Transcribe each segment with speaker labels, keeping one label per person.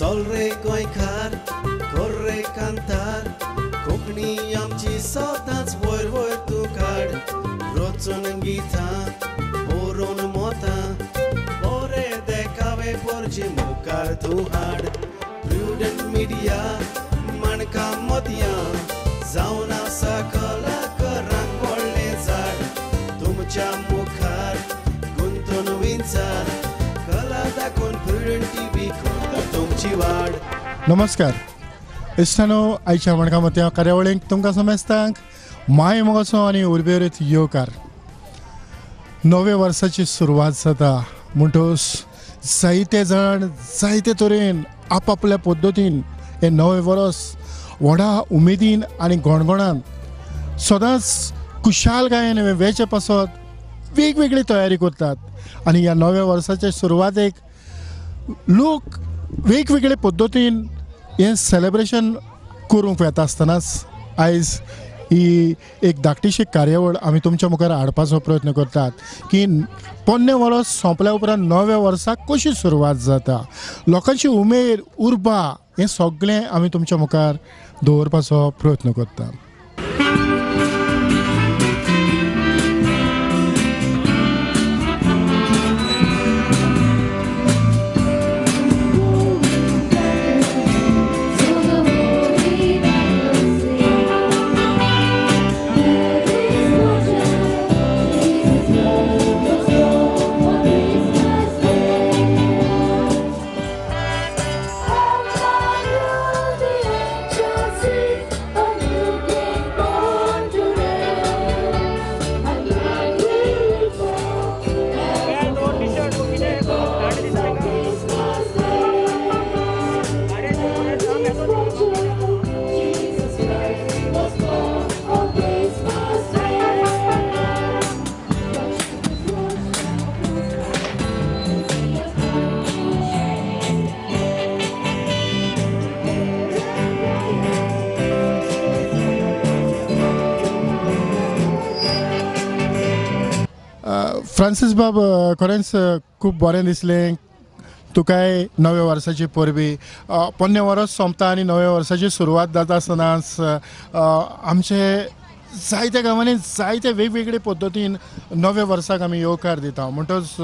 Speaker 1: चल रे गोंयकार कर रे कांतार कोंकणी आमची सदांच वयर वयर तूं काड रचून गितां बरोवन मोतां बरे देखावे पोरचे मुखार तूं हाड प्रुडंट मिडिया माणकां मोतयां जावन आसा कलाकारांक व्हडलें झाड तुमच्या मुखार गुंतून विंचार कला दाखोवन प्रुडंट टीव्ही करता तुमची वाड.
Speaker 2: नमस्कार इश्टानो, आयच्या माणकां मोतयां कार्यावळीक तुमकां समेस्तांक माय मोगाचो आनी उर्बेरीत येवकार. नव्या वर्साची सुरवात जाता म्हणटकच जायते जाण जायते तरेन आपापल्या पद्दतीन हें नवें वर्स व्हडा उमेदीन आनी गणगणान सदांच खुशालकायेन वेचे पासत वेगवेगळी तयारी करतात आनी ह्या नव्या वर्साचे सुरवातेक लोक वेगवेगळे पद्दतीन हें सेलेब्रेशन करूंक वेता आसतनाच आयज ही एक धाकटीशी कार्यावळ आमी तुमच्या मुखार हाडपाचो प्रयत्न करतात की पोन्नें वर्स सोंपल्या उपरांत नव्या वर्साक कशी सुरवात जाता, लोकांची उमेद उर्बा हें सगळें आमी तुमच्या मुखार दवरपाचो प्रयत्न करतात. फ्रांसीस बाब, खरेंच खूब बरें दिसलें तुकाय नव्या वर्साची परबी. पोन्नें वर्स सोंपता आनी नव्या वर्साची सुरवात जाता आसतनाच आमचे जायत्या गांवांनी जायते वेगवेगळे पद्दतीन नव्या वर्साक आमी येवकार दिता, म्हणटच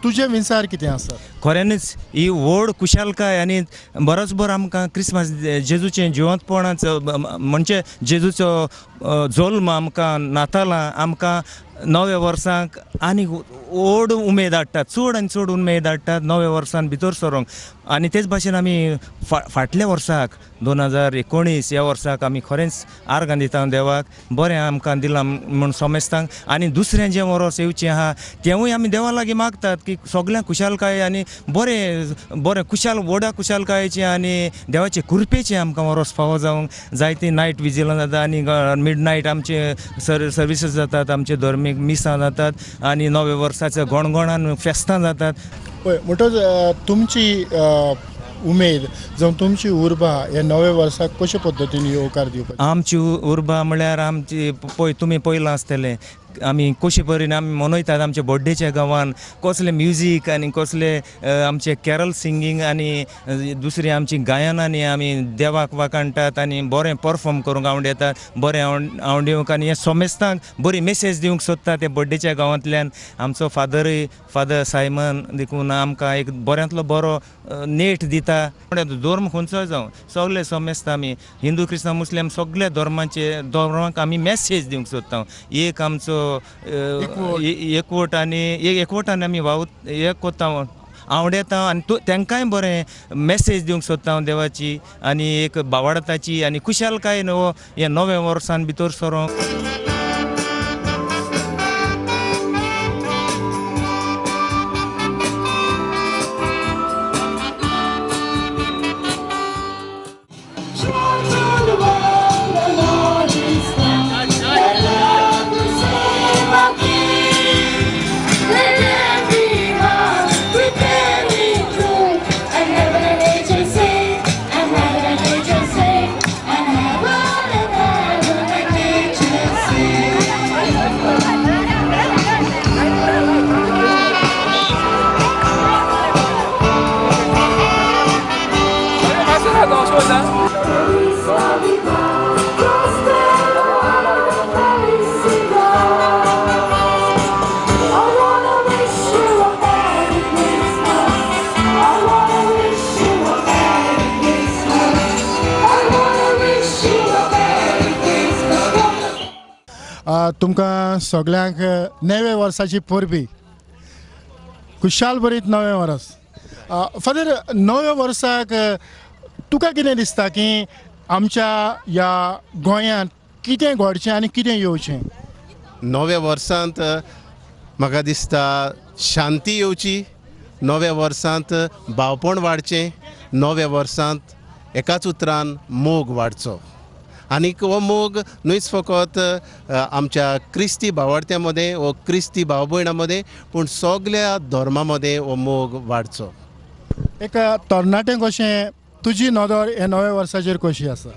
Speaker 2: तुजें विचार कितें आसा?
Speaker 3: खऱ्यांनीच ही व्हड खुशालकाय आनी बरोच बरो आमकां क्रिसमस जेजूचें जिवंतपणाचो म्हणजे जेजूचो जल्म आमकां नातालां आमकां नव्या वर्साक आनी व्हड उमेद हाडटा, चड आनी चड उमेद हाडटा नव्या वर्सान भितर सरोंक. आनी तेच भाशेन आमी फाटल्या वर्साक 2019 ह्या वर्साक आमी खरेंच आर्गां दिता देवाक, बरें आमकां दिलां म्हूण समेस्तांक. आनी दुसरें जें वर्स येवचें आहा तेंवूय आमी देवा लागीं मागतात की सगळ्यांक खुशालकाय आनी बरें बरें खुशाल व्हडा खुशालकायेचें आनी देवाचे कृपेचें आमकां वर्स फावो जावंक. जायतीं नायट विजिलां जाता आनी मिड नायट आमचे सर्विसीस जातात, आमचे धर्मीक मिसां जातात आनी नव्या वर्साच्या गणगणान फेस्तां जातात.
Speaker 2: पळय म्हणटच तुमची उमेद जावं तुमची उर्बा ह्या नव्या वर्साक कशे पद्दतीन येवकार दिवपाक?
Speaker 3: आमची उर्बा म्हळ्यार आमची पळय तुमी पळयलां आसतलें आमी कशे परीन आमी मनयतात आमच्या बड्डेच्या गांवान, कसले म्युजीक आनी कसले आमचे कॅरल सिंगींग आनी दुसरी आमची गायनांनी आमी देवाक वाखाणटात आनी बरें परफॉर्म करूंक आवड येतात, बरें आवड आनी हे समेस्तांक बरी मेसेज दिवंक सोदता ते बड्डेच्या गांवांतल्यान. आमचो फादरूय फादर सायमन देखून आमकां एक बऱ्यांतलो बरो नेट दिता. धर्म खंयचोय जावं सगळे समेस्त आमी हिंदू क्रिस्तांव मुस्लीम सगळे धर्माचे धर्माक आमी मेसेज दिवंक सोदता. एक आमचो एकवट आनी एकवटान आमी वावत एक कोत्ता आवडेता आनी तांकांय बरें मेसेज दिवंक सोदता देवाची आनी एक बावाडताची आनी खुशालकाय न्हू ह्या नव्या वर्सान भितर सरोंक.
Speaker 4: Say, and heaven and nature.
Speaker 2: तुमकां सगळ्यांक नव्या वर्साची परबी, खुशाल बरीत नवें वर्स. फादर, नव्या वर्साक तुका कितें दिसता की आमच्या ह्या गोंयांत कितें घडचें आनी कितें येवचें?
Speaker 1: नव्या वर्सांत म्हाका दिसता शांती येवची, नव्या वर्सांत भावपण वाडचें, नव्या वर्सांत एकाच उतरान मोग वाडचो. आनीक हो मोग न्हूच फकत आमच्या क्रिस्ती भावार्थ्यां मदें वो क्रिस्ती भाव भयणां मदें, पूण सगल्या धर्मा मदें हो मोग वाडचो.
Speaker 2: एक तरणाटें कशें तुजी नदर हे नव्या वर्साचेर कशी आसा?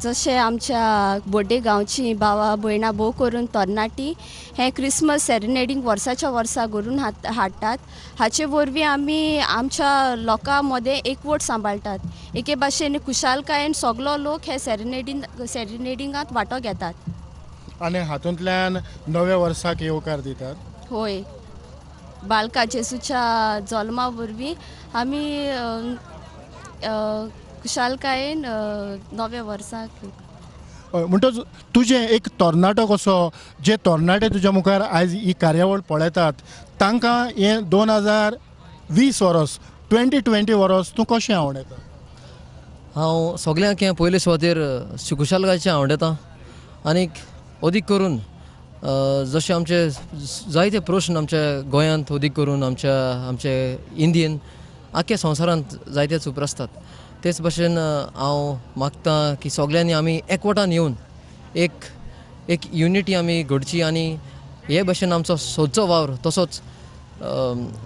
Speaker 4: जशें आमच्या बोड्डे गांवची भावा भयणां भोव करून तरणाटी हें क्रिसमस सेरेनेडींग वर्साच्या वर्सा करून हाडटात. हाचे वरवीं आमी आमच्या लोकां मदें एकवट सांबाळटात. एके भाशेन खुशालकायेन सगलो लोक हे सेरेनेडिंगांत वांटो घेतात
Speaker 2: आनी हातूंतल्यान नव्या वर्साक येवकार दितात.
Speaker 4: होय, बालका जेजूच्या जल्मा वरवीं आमी खुशालकायेन नव्या वर्साक.
Speaker 2: म्हणटच तुजें एक तरणाटो कसो, जे तरणाटे तुज्या मुखार आयज ही कार्यावळ पळयतात तांकां हें 2020 वर्स 2020 वर्स तूं कशें आवडटा?
Speaker 5: हांव सगल्यांक हें पयले सुवातेर खुशालकायेचें आवडटा आनीक अदीक करून जशे आमचे जायते प्रश्न आमच्या गोंयांत, अदीक करून आमच्या आमचे इंडियन आख्या संवसारांत जायतेच उप्रासतात. तेच भशेन हांव मागता की सगल्यांनी आमी एकवटान येवन एक एक युनिटी आमी घडची आनी हे भशेन आमचो सदचो वावर तसोच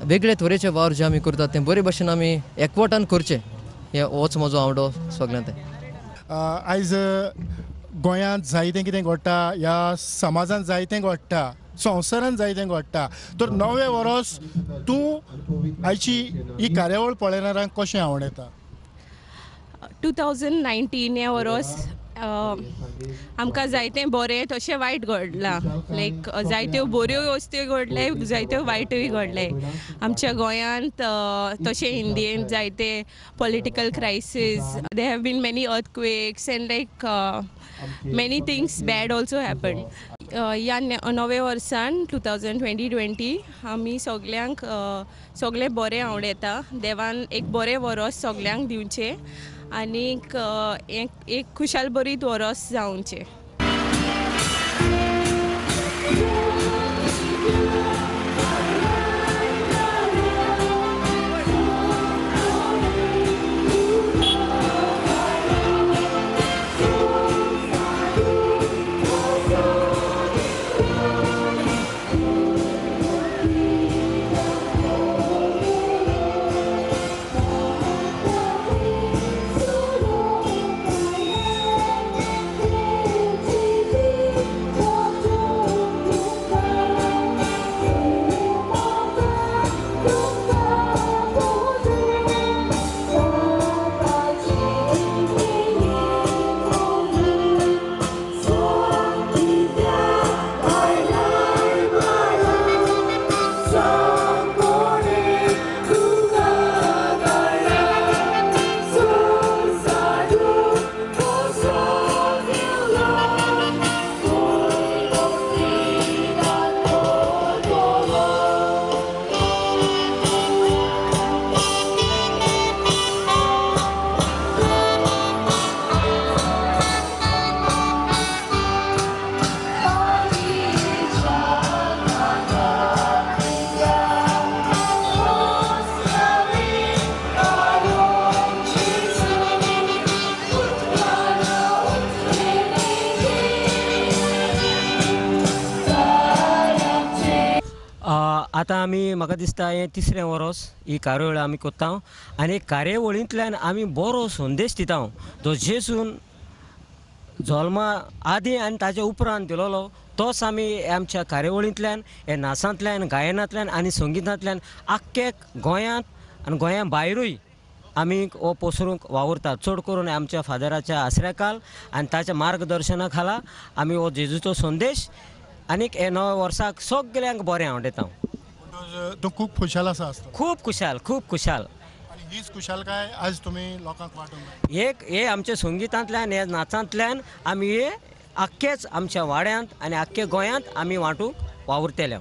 Speaker 5: वेगळे तरेचे वावर जे आमी करतात ते बरे भशेन आमी एकवटान करचे, हे होच म्हजो आवडो सगल्यांत.
Speaker 2: आयज गोंयांत जायतें कितें घडटा, ह्या समाजांत जायतें घडटा, संवसारांत जायतें घडटा, तर नवें वर्स तूं आयची ही कार्यावळ पळयणाऱ्यांक कशें आवडटा?
Speaker 6: 2019 हें वर्स आमकां जायतें बरें तशें वायट घडलां. लायक जायत्यो बऱ्यो वस्तू घडले, जायत्यो वायटूय घडले आमच्या गोंयांत, तशें इंडियेंत जायते political crisis, there have been many earthquakes and like many things bad also happen. ह्या नव्या वर्सान 2020 आमी सगल्यांक सगळें बरें आवडटा. देवान एक बरें वर्स सगल्यांक दिवचें आनीक एक खुशाल बरीत वर्स जावचें.
Speaker 7: आतां आमी म्हाका दिसता हें तिसरें वर्स ही कार्यावळ आमी करता आनी कार्यावळींतल्यान आमी बरो संदेश दिता जो जेजून जल्मा आदी आनी ताच्या उपरांत दिलोलो तोच आमी आमच्या कार्यावळींतल्यान हे नाचांतल्यान गायनांतल्यान आनी संगितांतल्यान आख्खे गोंयांत आनी गोंया भायरूय आमी हो पसरूंक वावुरतात. चड करून आमच्या फादराच्या आसऱ्याखाल आनी ताच्या मार्गदर्शना खाला आमी हो जेजूचो संदेश आनीक हे नव्या वर्साक सगल्यांक बरें आवडटा.
Speaker 2: तूं खूब खुशाल आसा?
Speaker 7: खूब खुशाल, खूब खुशाल.
Speaker 2: आनी हीच खुशालकाय आज तुमी लोकांक वांटूंक
Speaker 7: एक हे आमच्या संगितांतल्यान हे नाचांतल्यान आमी हे आख्खेच आमच्या वाड्यांत आनी आख्खे गोंयांत आमी वांटूंक वावुरतले.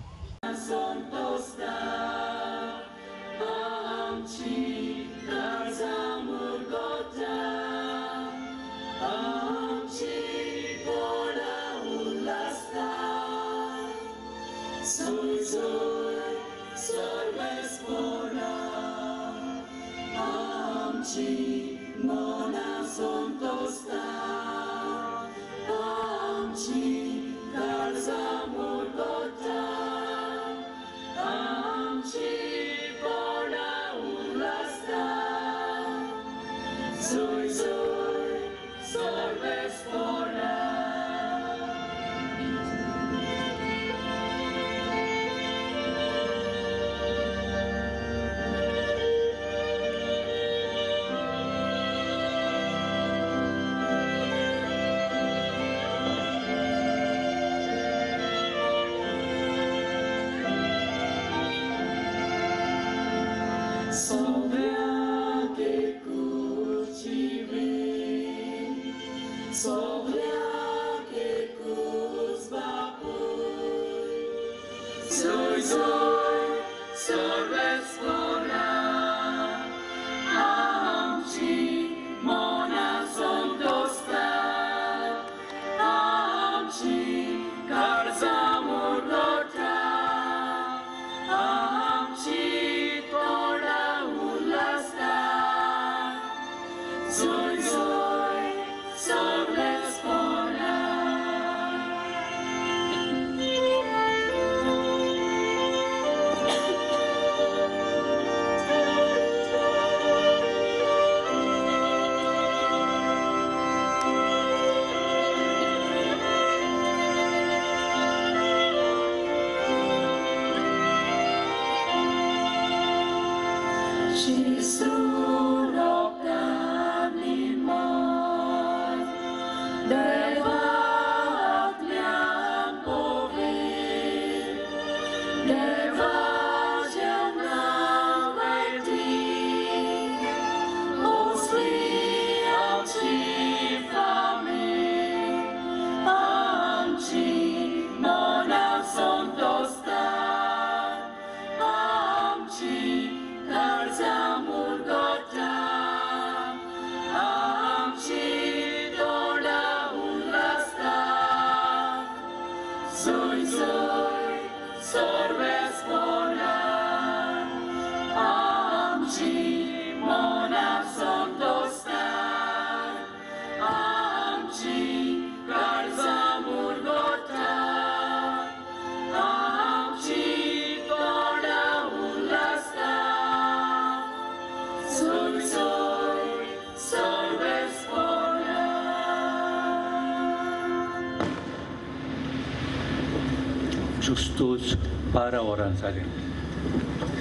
Speaker 8: जुस्तूच 12 वरां जालीं.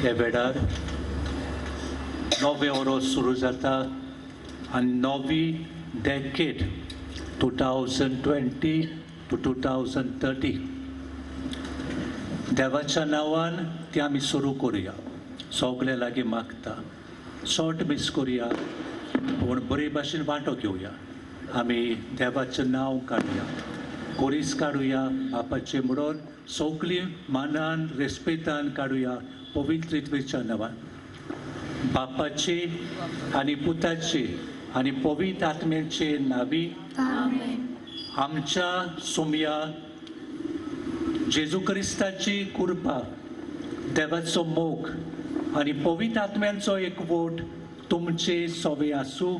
Speaker 8: ह्या वेळार नवें वरोस सुरू जाता आनी नवी डेकेड 2020 to 2030 देवाच्या नांवान ती आमी सुरू करुया. सगळे लागीं मागता शॉर्ट मिस करुया पूण बरे भाशेन वांटो घेवया. आमी देवाचें नांव काडुया, कोरीस काडुया बापाचें म्हणून सगळीं मानान रेस्पेतान काडुया पवित्रत्वेच्या नांवान. बापाचे आनी पुताचे आनी पवित्र आत्म्याचे नांवी आमच्या सोमया जेजू क्रिस्ताची कृपा, देवाचो मोग आनी पवित्र आत्म्यांचो एकवट तुमचे सवे आसूं.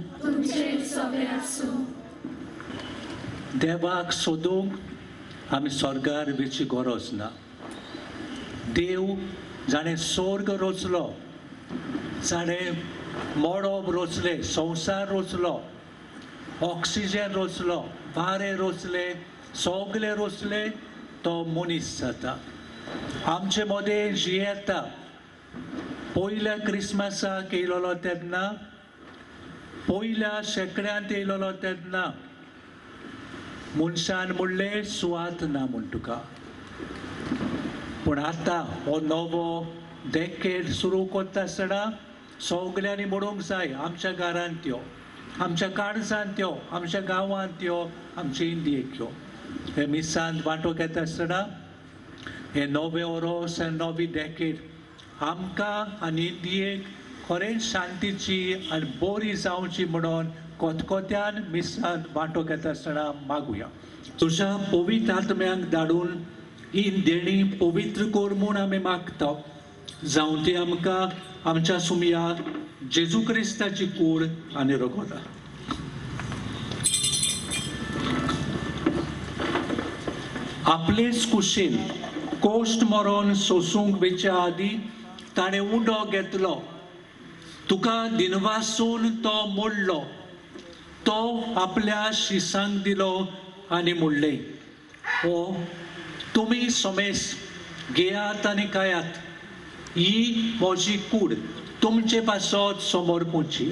Speaker 8: देवाक सोदूंक आमी स्वर्गार वचची गरज ना. देव जाणें स्वर्ग रचलो, जाणें मळब रचलें, संवसार रचलो, ऑक्सिजन रचलो, वारें रचलें, सगळें रचलें, तो मनीस जाता, आमचे मदें जियेता. पयल्या क्रिसमसाक येयलोलो तेन्ना, पयल्या शेंकड्यांत येयलोलो तेन्ना मनशान म्हणलें सुवात ना म्हूण तुका. पूण आतां हो नवो डेकेड सुरू करता आसतना सगल्यांनी म्हणूंक जाय, आमच्या घरांत यो, आमच्या काळजांत यो, आमच्या गांवांत यो, आमचे इंडियेक यो. हे मिसांत वांटो घेता आसतना हे नवें वरोस आनी नवी डेकेड आमकां आनी इंडियेक खरेंच शांतीची आनी बरी जावची म्हणून कोतकोत्यान मिसांत वांटो घेता आसतना मागुया. तुज्या पवित्र आत्म्यांक धाडून ही देणी पवित्र कर म्हूण आमी मागता, जावं ती आमकां आमच्या सुमया जेजू क्रिस्ताची कूड आनी रगत. आपलेच कुशीन कोश्ट मरोन सोसूंक वेच्या आदीं ताणें उंडो घेतलो, तुका दिनवासून तो मोडलो, तो आपल्या शिसांक दिलो आनी म्हणलें, हो तुमी समेस घेयात आनी खायात, ही म्हजी कूड तुमचे पासत समोर पोवची.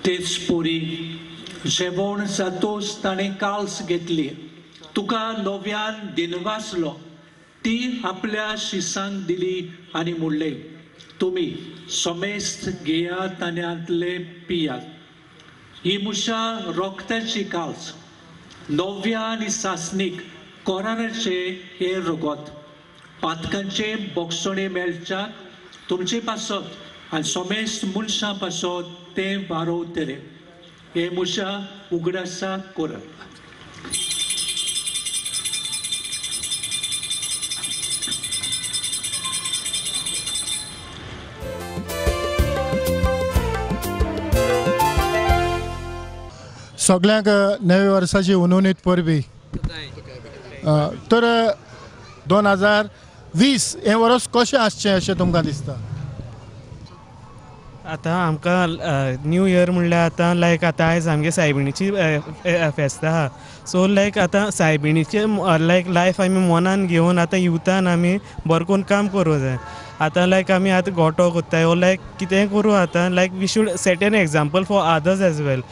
Speaker 8: तेच पोरी जेवण जातोच ताणें काल्स घेतली, तुका नव्यान दिनवासलो, ती आपल्या शिसांक दिली आनी म्हणलें, तुमी समेस्त घेयात आनी हांतले पियात, ही मुशा रोगताची काल्स, नव्या आनी सासणीक कोराराचे हे रगत, पातकांचे बोगसणे मेळच्याक तुमचे पासत आनी समेस्त मनशां पासत तें वारोवतले. हे मुशा उगडासा करात.
Speaker 2: सगळ्यांक नव्या वर्साची उनवणीत परबी. तर 2020 हें वर्स कशें आसचें अशें तुमकां दिसता?
Speaker 9: आतां आमकां न्यू इयर म्हणल्यार आतां लायक आतां आयज आमगे सायबिणीची फेस्त आहा, सो लायक आतां सायबिणीचे लायक लायफ आमी मनान घेवन आतां युथान आमी बरें करून काम करूं जाय. आतां लायक आमी आतां गोटो कोत्ताय वो लायक कितेंय करूं, आतां like we should set an example for others as well.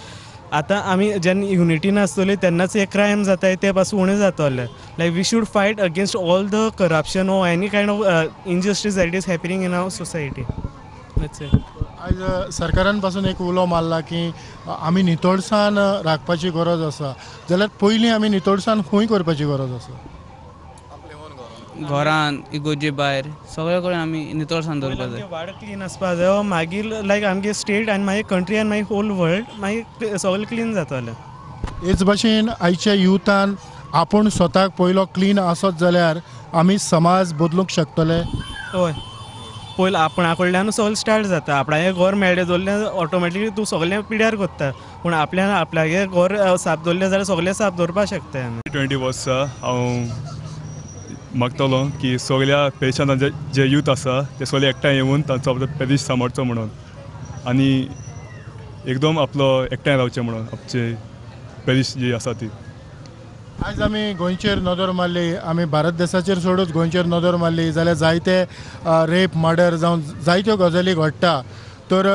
Speaker 9: आतां आमी जेन्ना युनिटी नासतली तेन्नाच हे क्रायम जाताय ते पासून उणें जातलें. Like we should fight against all the corruption or any kind of injustice that is happening in our society. That's it.
Speaker 2: आयज सरकारान पासून एक उलो मारला की आमी नितळसाण राखपाची गरज आसा, जाल्यार पयलीं आमी नितळसाण खंय करपाची गरज आसा?
Speaker 10: घरान, इगोजे भायर सगळे कडेन आमी नितळसाण दवरपाक जाय.
Speaker 9: वाड क्लीन आसपा जाय, मागीर लायक आमगे स्टेट आनी मागीर कंट्री आनी मागीर होल वर्ल्ड मागीर सगळें क्लीन जातलें.
Speaker 2: हेच भाशेन आयच्या युथान आपूण स्वताक पयलो क्लीन आसत जाल्यार आमी समाज बदलूंक शकतले.
Speaker 9: हय, पयलीं आपणा कडल्यान सगळें स्टार्ट जाता. आपणाचें घर मेळ्ळें दवरलें ऑटोमॅटिकली तूं सगळें पिड्यार करता, पूण आपल्यान आपल्यागे घर साफ दवरलें जाल्यार सगळें साफ दवरपाक शकता आमी.
Speaker 11: 20 वर्सां हांव मागतलो की सगळ्या पेशंटां जे यूथ आसा ते सगळे एकठांय येवन तांचो आपलो प्रदेश सांबाळचो म्हणून आनी एकदम आपलो एकठांय रावचें म्हणून आमचे प्रदेश जी आसा ती.
Speaker 2: आयज आमी गोंयचेर नदर मारली, आमी भारत देशाचेर सोडूच गोंयचेर नदर मारली जाल्यार जायते रेप मर्डर जावन जायत्यो गजाली घडटा. तर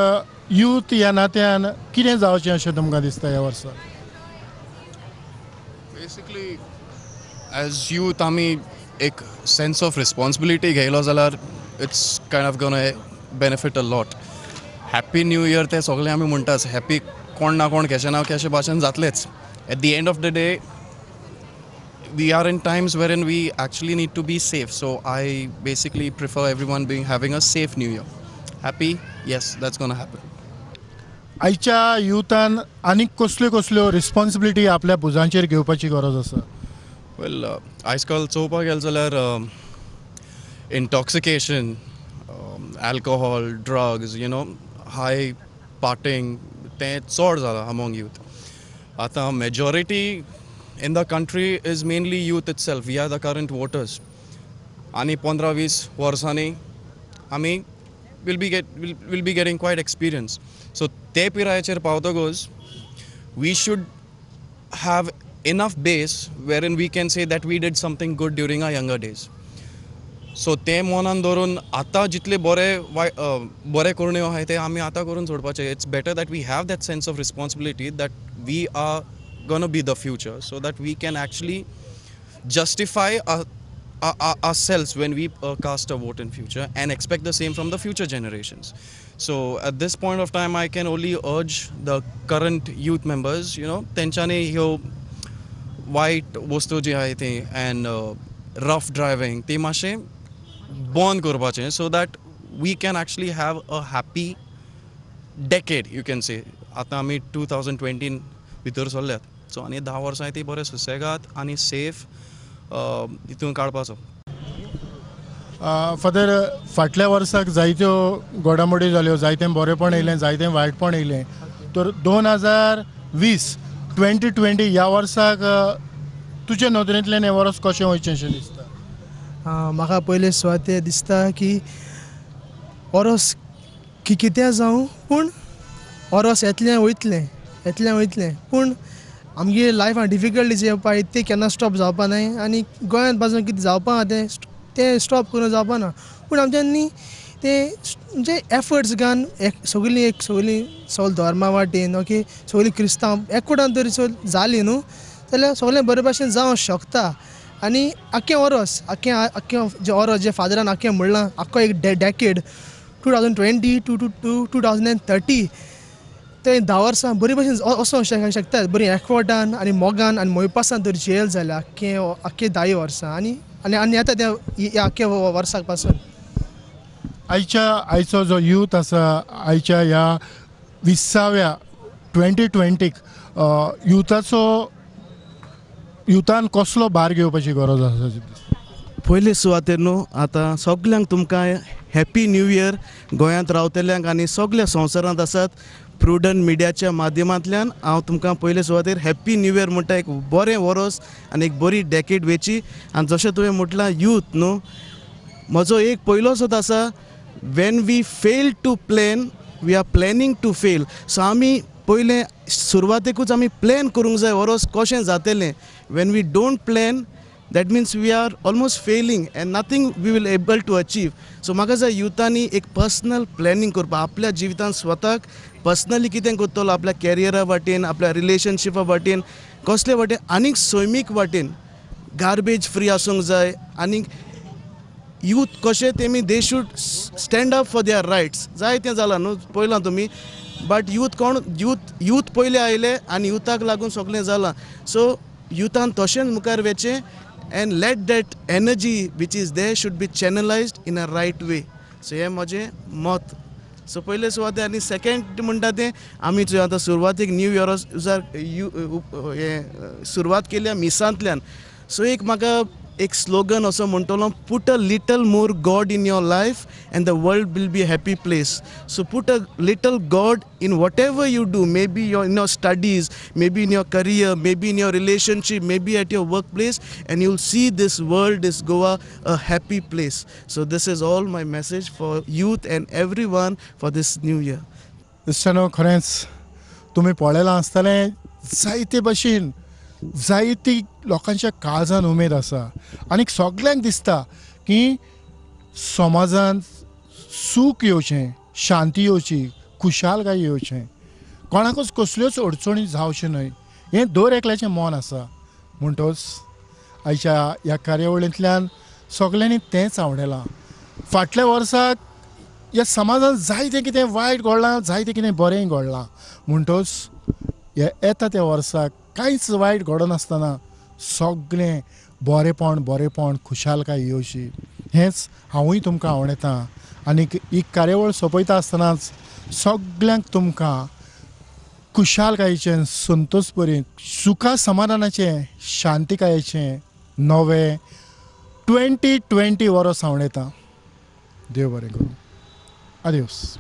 Speaker 2: यूथ ह्या नात्यान कितें जावचें अशें तुमकां दिसता ह्या वर्सा?
Speaker 12: बेसिकली एज यूथ आमी एक सेन्स ऑफ रिस्पॉन्सिबिलिटी घेयलो जाल्यार it's kind of gonna benefit a lot. Happy new year ते सगळे आमी म्हणटाच, हॅपी कोण ना कोण केशे ना केशे भाशेन जातलेच. At the end of the day we are in times wherein we actually need to be safe. So I basically prefer everyone having a safe new year. Happy? Yes, that's gonna happen.
Speaker 2: आयच्या युथान आनीक कसल्यो कसल्यो responsibility आपल्या भुजांचेर घेवपाची गरज आसा?
Speaker 12: वेल, आयज काल चोवपाक गेले जाल्यार intoxication, alcohol, drugs, you know, high partying तें चड जालां अमोंग यूथ. आतां majority in the country is mainly youth itself. We are the current voters. आनी 15-20 वर्सांनी आमी will be getting quite experience. So ते पिरायेचेर पावतकच we should have enough base wherein we can say that we did something good during our younger days. So ते मनान दवरून आतां जितले बरे बरे करण्यो आहाय ते आमी आतां करून सोडपाचे. It's better that we have that sense of responsibility that we are gonna be the future, so that we can actually justify our ourselves when we cast a vote in future, and expect the same from the future generations. So at this point of time, I can only urge the current youth members, you know, तेंच्यांनी ह्यो वायट वस्तू जी आहाय ती and rough driving ती मातशें बंद करपाचें, so that we can actually have a happy decade, you can say. आतां आमी 2020 भितर सरल्यात, सो आनी 10 वर्सां ती बरें सुसेगाद आनी सेफ हितून काडपाचो.
Speaker 2: फादर, फाटल्या वर्साक जायत्यो घडामोडी जाल्यो, जायतें बरेंपण येयलें, जायतें वायटपण येयलें. तर 2020 2020 ह्या वर्साक तुजे नदरेंतल्यान हें वर्स कशें वयचें अशें दिसता?
Speaker 13: म्हाका पयले सुवातेर दिसता की वर्स कितें जावं पूण वर्स येतलें वयतलें, येतलें वयतलें, पूण आमगे लायफान डिफिकल्टीज येवपा ते केन्ना स्टॉप जावपा न्हय, आनी गोंयांत पासून कितें जावपा आहा तें तें स्टॉप करून जावपा ना, पूण आमच्यांनी ते म्हणजे एफर्ट्स घालून एक सगळीं एक सगळीं सगळीं धर्मा वाटेन ओके सगळीं क्रिस्तांव एकवटान तरी जालीं न्हू जाल्यार सगळें बरे भाशेन जावंक शकता. आनी आख्खें वर्स आख्खें आख्खें जें वर्स जें फादरान आख्खें म्हणलां आख्खो एक डॅकेड 2020 to 2030 ते 10 वर्सां बरी भशेन वचोंक शकतात, बरी एकवटान आनी मोगान आनी मोयपासान तर जेल जाल्या आख्खें आख्खें 10 वर्सां आनी आनी आनी येता त्या आख्खे वर्साक पासून.
Speaker 2: आयच्या आयचो जो यूथ आसा, आयच्या ह्या 20व्या 2020 युथाचो युथान कसलो भार घेवपाची गरज आसा?
Speaker 1: पयले सुवातेर न्हू आतां सगल्यांक तुमकां हॅपी न्यू इयर. गोंयांत रावतल्यांक आनी सगल्या संवसारांत आसात प्रुडंट मिडियाच्या माध्यमांतल्यान हांव तुमकां पयले सुवातेर हॅप्पी न्यू इयर म्हणटा. एक बरें वरोस आनी एक बरी डॅकेड वेची. आनी जशें तुवें म्हटलां यूथ न्हू, म्हजो एक पयलोसोच आसा, when we fail to plan we are planning to fail. So आमी पयलें सुरवातेकूच आमी प्लॅन करूंक जाय वरोस कशें जातलें. When we don't plan that means we are almost failing and nothing we will able to achieve. So म्हाका जाय युथांनी एक पर्सनल प्लॅनिंग करपाक, आपल्या जिवितांत स्वताक पर्सनली कितें करतलो, आपल्या कॅरियरा वाटेन, आपल्या रिलेशनशिपा वाटेन, कसले वाटेन, आनीक सैमीक वाटेन गार्बेज फ्री आसूंक जाय. आनीक यूथ कशें तेमी they should stand up for their rights. जाय तें जालां न्हू पळयलां तुमी, बट यूथ कोण यूथ पयलें आयले आनी युथाक लागून सगळें जालां. सो युथान तशेंच मुखार वचचें and let that energy which is there should be channelized in a right way. So हें म्हजें मत. सो पयले सुवाते. आनी सेकेंड म्हणटा तें आमी आतां सुरवातेक न्यू इयरा हें सुरवात केल्या मिसांतल्यान. सो एक म्हाका एक स्लोगन असो म्हणटलो, put a little more God in your life and the world will be a happy place. So put a little God in whatever you do, maybe your in your studies, maybe in your career, maybe in your relationship, maybe at your work place, and you'll see this world, this Goa, a happy place. So this is all my message for youth and everyone for this new year.
Speaker 2: इश्टांनो, खरेंच तुमी पळयलां आसतलें जायते भशेन जायती लोकांच्या काळजान उमेद आसा आनी सगल्यांक दिसता की समाजान सूख येवचें, शांती येवची, खुशालकाय येवचें, कोणाकूच कसल्योच अडचणी जावच्यो न्हय, हें दर एकल्याचें मन आसा. म्हणटच आयच्या ह्या कार्यावळींतल्यान सगल्यांनी तेंच आवडलां. फाटल्या वर्साक ह्या समाजान जायतें कितें वायट घडलां, जायतें कितें बरें घडलां. म्हणटच हे येता त्या वर्साक कांयच वायट घडनासतना सगळें बरेंपण बरेंपण खुशालकाय येवची हेंच हांवूय तुमकां आवडटा. आनी ही कार्यावळ सोंपयता आसतनाच सगल्यांक तुमकां खुशालकायेचें, संतोश बरें, सुखा समाधानाचें, शांतिकायेचें नवें 2020 वर्स आवडटा. देव बरें करूं. आदियोस.